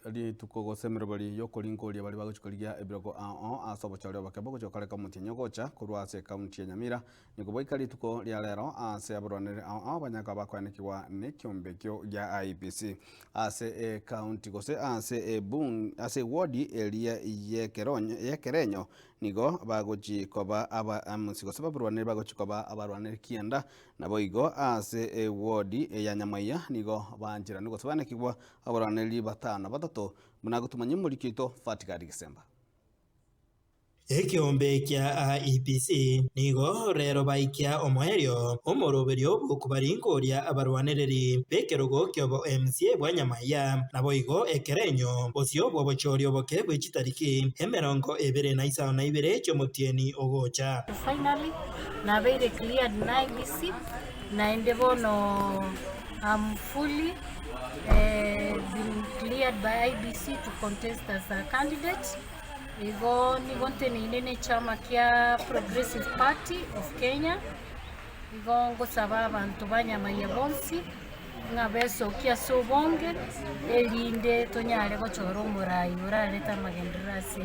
Rituko gose emeroberi y'okoringoria baria bagochia korigia ebirogo ao ase obochori oboke bogochia gokoreka omotienyi ogocha korwa ase ekaunti ya Nyamira. Nigo boika rituko ria rero ase abarwaneri ao ao banyare koba bakoenekigwa nekiombe ekio gia IEBC ase ekaunti gose ase ebung ase ewodi eria yekeronyo yekerenyo nigo bagochi koba aba MC gose babarwaneri bagochi koba abarwaneri kianda naboigo ase ewodi ya Nyamaiya nigo baancheranwe gose baenekigwa Abarwanereri batano batato buna gotumanya omoriki oito Fatigari Gisemba. Ekeombe kia IEBC nigo rero baikia omoerio omoroberio bw'okobaringoria abarwanereri b'ekerogo ki'obo MCA bwa Nyamaiya, naboigo ekerenyo bosio bw'obochori oboke bwe chitariki 22 chi'omotienyi ogocha. Finally nabeire cleared na IEBC naende bono I'm fully been cleared by IEBC to contest as a candidate. Igo nigo nteneine ne echama kia Progressive Party of Kenya. Igo ngosaba abanto ba Nyamaiya bonsi ng'a besokie ase obonge erinde tonyare gochora omorai orarete amagenderero ase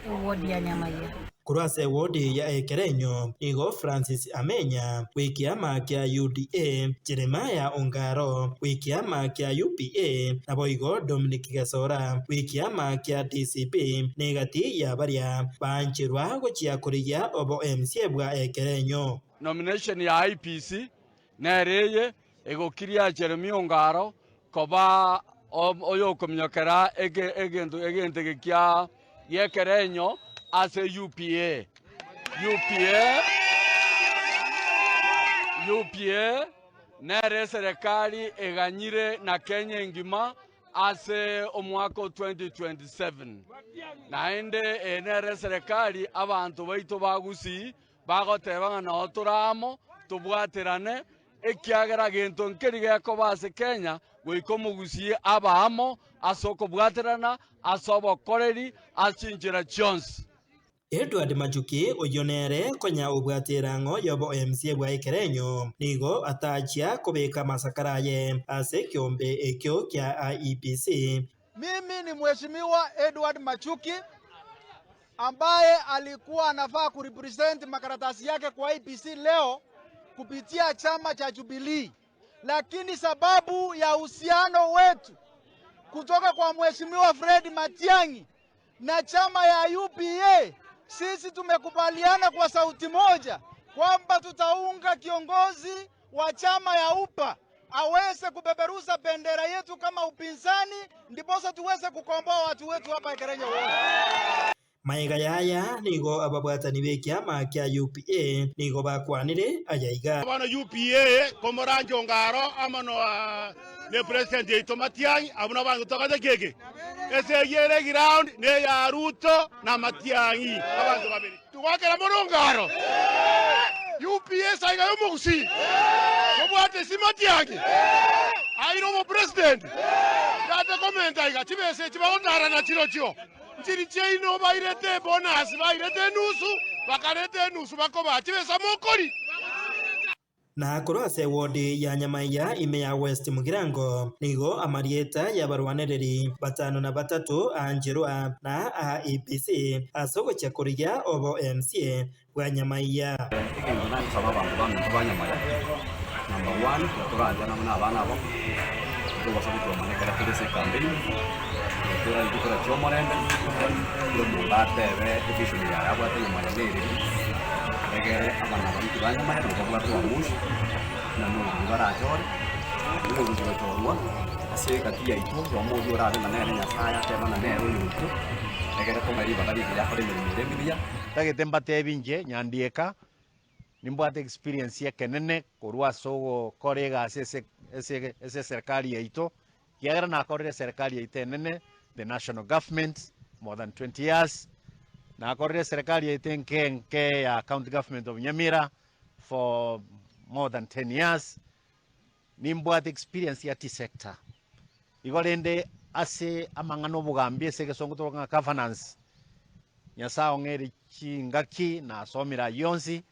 eward ya Nyamaiya. Korwa ase ewodi ya Ekerenyo nigo Francis Amenya bw'ekiama kia UDA, Jeremiah Ongaro bw'ekiama kia UPA, naboigo Dominic Gesora bw'ekiama kia DCP negati ya baria baancherwa gochia korigia obo-MCA bwa Ekerenyo. Nomination ya IEBC nere eye egokiria Jeremiah Ongaro koba oyokominyokera egento egento eke kia gi'ekerenyo ase UPA. UPA UPA nere eserekari eganyire na Kenya engima ase omwaka o 2027. Naende eye nere eserekari abanto baito ba Gusii bagoteba ng'a nao tore amo, tobwaterane, ekiagera gento nkeri gekoba ase Kenya goika omogusii abe amo ase okobwaterana, ase obokoreri, ase chinchera chionsi. Edward Machuki, oyio nere konya obwate erang'o y'oboMCA bwa Ekerenyo, nigo atachia kobeka amasakara aye ase ekeombe ekio kia IEBC. Mimi ni Mheshimiwa Edward Machuki ambaye alikuwa anafaa kurepresent makaratasi yake kwa IEBC leo kupitia chama cha Jubilee, lakini sababu ya uhusiano wetu kutoka kwa Mheshimiwa Fred Matiang'i na chama ya UPA, sisi tumekubaliana kwa sauti moja kwamba tutaunga kiongozi wa chama ya UPA aweze kupeperusha bendera yetu kama upinzani, ndiposa tuweze kukomboa watu wetu hapa Ekerenyo wote. Magega y'aya nigo ababwatani b'ekiama kia UPA nigo bakwanire aya iga. Bono UPA komoranche Ongaro amo ne president yaito Matiang'i abwo nabanto togate keke. Esegi ere eground neya Ruto na Matiang'i abanto babere. Togwakera mono Ongaro. UPA saiga yomogusii tobwate esi Matiang'i aire obopresident tata komenta iga chibesa echi bagotara nachirochio nchiri chiaino bairete ebonus bairete enusu bakareta enusu bakobaa chibesa mokori. Na korwa ase ewodi ya Nyamaiya ime ya West Mugirango nigo amarieta y'abarwanereri batano na batato aancherwa na IEBC ase ogochia korigia obo MCA bwa Nyamaiya. Egento nagosaba abanto baminto ba Nyamaya, number one, toranchane buna abana abamo, tobasa gotwomana ekero tore ase ecampaign, toraike torachie omorembe, kera omonto atebe evision yaye abwate Nyamaya nere eri, egere abana baito ba Nyamaya nabo babwate uamuzi, buna nobobe barachore, buna ogochia gochorwa ase egati yaito, oyomo oyio orabe ng'a nere Nyasaye ateba ng'a nere oyoito, egere tomoe ribaga rigiya akore emeremo ere emiya. Ntagete mbatebi inche Nyandieka, nimbwate experience ekenene korwa ase ogokora egasi ase ase ase eserikari yaito, ekiagera nakorire eserikari yaito enene, the national government, more than 20 years, nakorire eserikari yaito enke enke ya county government of Nyamira for more than 10 years, nimbwate experience ya tea sector. Igo rende ase amang'ana obogambi ase egesongo toroka ng'a governance, Nyasae ong'eire chingaki nasomire ayio onsi,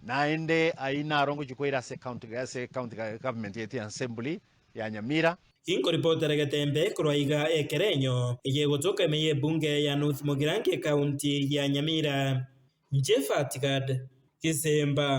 naende ayio naro ngochia koira ase county ase county government yaito ya assembly ya Nyamira. Inkoripotera Getembe korwa iga ekerenyo eye egotoka ime y'ebunge ya North Mugirango ekaunti ya Nyamira. Inche Fatigad Gisemba.